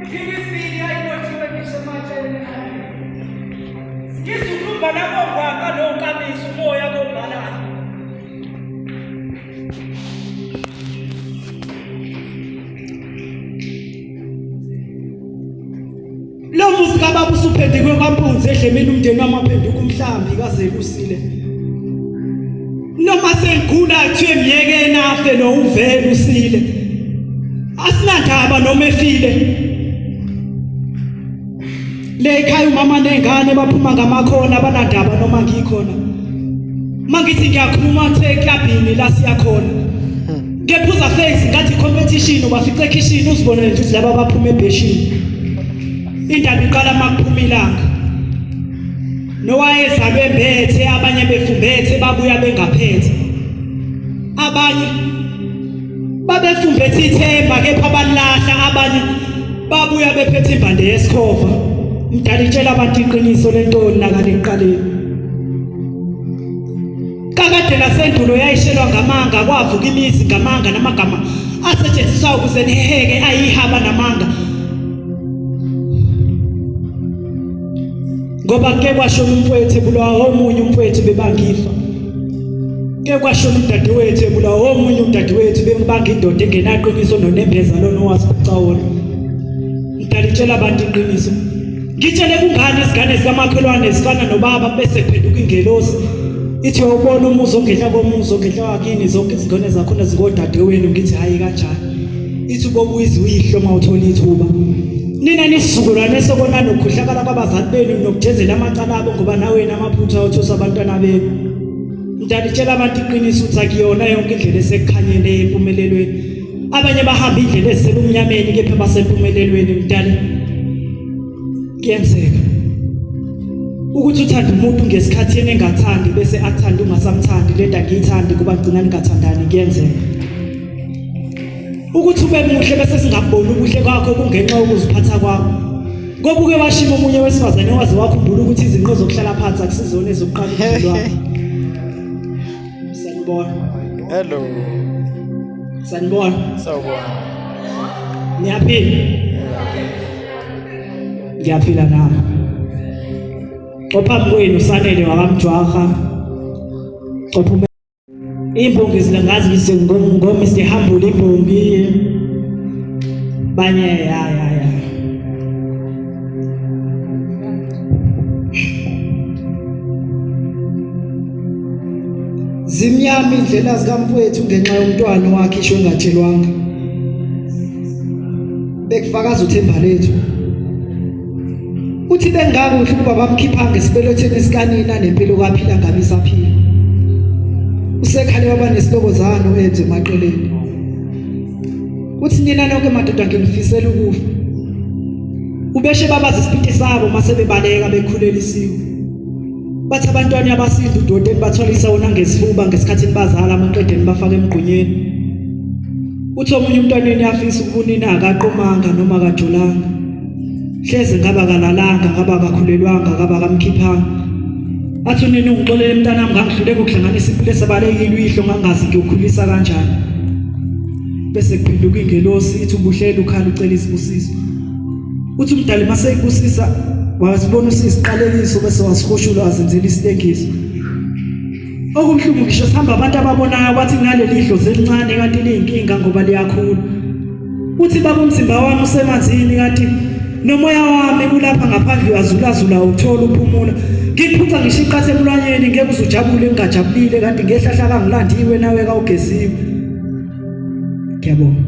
Iphikisile ayibotshiwe ngisho ematsheni. Ngizukumba nabongwaqa nonkamisa umoya kombalayo. Lo muzi kababa usuphenduke kwampunzi edlemini umndeni wami waphenduka umhlambi kazelusile. Noma sengigula kuthiwe myekeni afe lo uvele usile. Asinandaba noma efile. Le ekhaya umama nengane baphuma ngamakhona abanandaba noma ngikhona. Mangithi ngiyakhuluma kuthe eklabhini la siyakhona. Kephuza face ngathi competition ubafice ekhishini uzibonele nje ukuthi laba baphuma ebheshini. Indaba iqala makuphuma ilanga. Nowayezalwe embethe abanye befumbethe babuya bengaphethe. Abanye babefumbethe ithemba kepha balahla abanye babuya bephethe imbande yesikhova. Mdala itshela abantu iqiniso lento nakale ekuqaleni. Kakade nasendulo yayishelwa ngamanga kwavuka imizi ngamanga namagama asetshenziswa ukuze niheheke ayihaba namanga ngoba ke kwashona umfowethu ebulawa omunye umfowethu bebangifa ke kwashona udadewethu ebulawa omunye udadewethu bembanga indoda engenaqiniso nonembeza lona owasiphuca wona ngidalitshela abantu iqiniso Ngitshele kungani izingane zikamakhelwane zifana nobaba bese kuphenduka ingelosi ithi uyawubona umuzi ongehla komuzi ongehla wakini zonke izingane zakhona zingodadewenu ngithi hhayi kanjani ithi ubobuyiza uyihlo uma uthola ithuba nina nisizukulwane sokona nokukhohlakala kwabazali benu nokujezela amacala abo ngoba nawe namaphutha othusa abantwana benu mntana itshela abantu iqiniso ukuthi akuyona yonke indlela esekukhanyeni empumelelweni abanye bahamba indlela ezisebumnyameni kepha basempumelelweni mntana Kuyenzeka ukuthi uthande umuntu ngesikhathi yena engathandi bese athande ungasamthandi lento angiyithandi kuba ngigcina ningathandani kuyenzeka ukuthi ube muhle bese singaboni ubuhle kwakho kungenxa yokuziphatha kwakho ngoba uke washima omunye wesifazane waze wakhumbula ukuthi izinqo zokuhlala phansi akusizona ezokuqala ukudlulwa Sanibona. Hello. Sanibona. Sawubona. Niyaphila? Ngiyaphila nami. Ophambi kwenu Sanele wakamjwaha. Copha imbongi zilangazi ngise ngo Mr Humble imbongi. Banye ya ya ya. Zimnyama indlela zikamfowethu ngenxa yomntwana owakhishwe engatshelwanga. Bekufakaza uthemba lethu. Uthi bengakuhle ukuba bamkhiphanga esibelethweni esikanina nempilo kaphila ngabe isaphila. Usekhale waba nesilokozana enze emaqeleni. Uthi nina nonke madoda nginifisela ukufa. Ubeshe babaza isipiti sabo mase bebaleka bekhulelisiwe. Bathi abantwana abasinda udodeni bathwalisa wona ngesifuba ngesikhathi nibazala amaqede nibafaka emgqunyeni. Uthi omunye umntwaneni afisa ukubunina akaqomanga noma akajolanga. Hleze ngaba kalalanga ngaba kakhulelwanga ngaba kamkhiphanga. Athi unina ungixolele mntanami ngangihluleka ukuhlanganisa impilo esabalekile uyihlo ngangazi ngiyokhulisa kanjani. Bese kuphenduka ingelosi ithi ubuhlela ukhala ucela izibusiso. Uthi umdali mase ikubusisa wasibona usisiqalekiso bese wasihushula wazenzela isilengiso. Okubuhlungu ngisho sihamba abantu ababonayo bathi naleli dlozi elincane kanti liyinkinga ngoba liyakhula. Uthi baba umzimba wami usemanzini kanti nomoya wami ulapha ngaphandle uyazulazula uthola uphumula. Ngikuphuca ngisho iqathe emlwanyeni ngeke uzujabule ngingajabulile kanti ngehlahla kangilandiwe nawe kawugeziwe. Ngiyabonga.